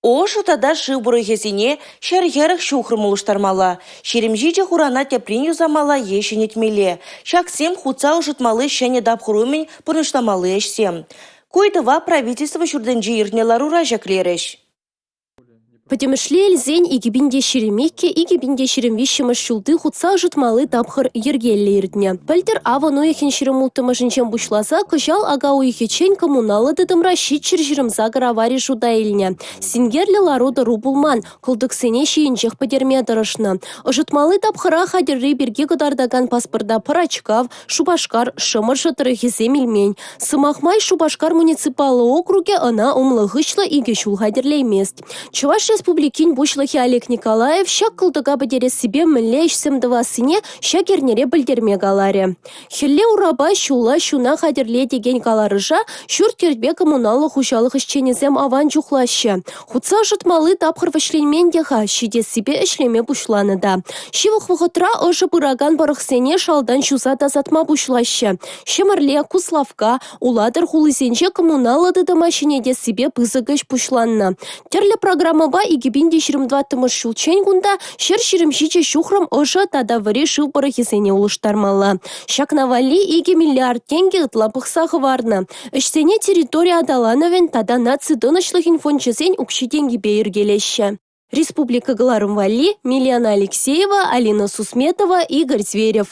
Ӑшӑ тата шыв пӑрӑхӗсене 140 ҫухрӑм улӑштармалла, 27 хурана тӗпрен юсамалла е ҫӗнетмелле – ҫаксем хутса ӑшӑтмалли ҫӗнӗ тапхӑр умӗн пурнӑҫламалли ӗҫсем. Ку ыйтӑва Правительство ҫуртӗнче иртнӗ ларура ҫӗклерӗҫ. Пӗтӗмӗшле илсен 2022-2023 ҫулти хутса ӑшӑтмалли тапхӑр йӗркеллӗ иртнӗ. Пӗлтӗр авӑн уйӑхӗн 26-мӗшӗнчен пуҫласа кӑҫал ака уйӑхӗччен коммуналлӑ тытӑмра 728 авари шута илнӗ. Синкерлӗ лару-тӑру пулман, кӑлтӑксене ҫийӗнчех пӗтерме тӑрӑшнӑ. Ӑшӑтмалли тапхӑра хатӗрри пирки кӑтартакан паспорта Пӑрачкав, Шупашкар, Шӑмӑршӑ тӑрӑхӗсем илмен. Сӑмах май, Шупашкар муниципаллӑ округӗ ӑна умлӑ-хыҫлӑ 2 ҫул хатӗрлеймест. Чӑваш Республикин Пуҫлӑхӗ Олег Николаев ҫак кӑлтӑка пӗтерессипе мӗнле ӗҫсем тӑвассине ҫак эрнере пӗлтерме каларӗ. Хӗлле урапа, ҫулла ҫуна хатӗрле текен каларӑша ҫурт-йӗрпе коммуналлӑ хуҫалӑх ӗҫченӗсем аван чухлаҫҫӗ. Хутса ӑшӑтмалли тапхӑр вӗҫленмен те-ха, ҫитессипе ӗҫлеме пуҫланӑ та. Ҫывӑх вӑхӑтра ӑшӑ пыракан пӑрӑхсене шалтан ҫуса тасатма пуҫлаҫҫӗ. Ҫӗмӗрле, Куславкка, Улатӑр хулисенче коммуналлӑ тытӑма ҫӗнетессипе пысӑк ӗҫ пуҫланнӑ. Тӗрлӗ программӑпа 2024-мӗш ҫулччен кунта 127 ҫухрӑм ӑшӑ тата вӗри шыв пӑрӑхӗсене улӑштармалла. Ҫакна валли 2 миллиард тенкӗ ытла пӑхса хӑварнӑ. Ӗҫсене территори аталанӑвӗн тата наци тӑнӑҫлӑхӗн фончӗсен укҫи-тенкипе йӗркелеҫҫӗ. Республика кӑларӑм валли Милена Алексеева, Алина Сусметова, Игорь Зверев.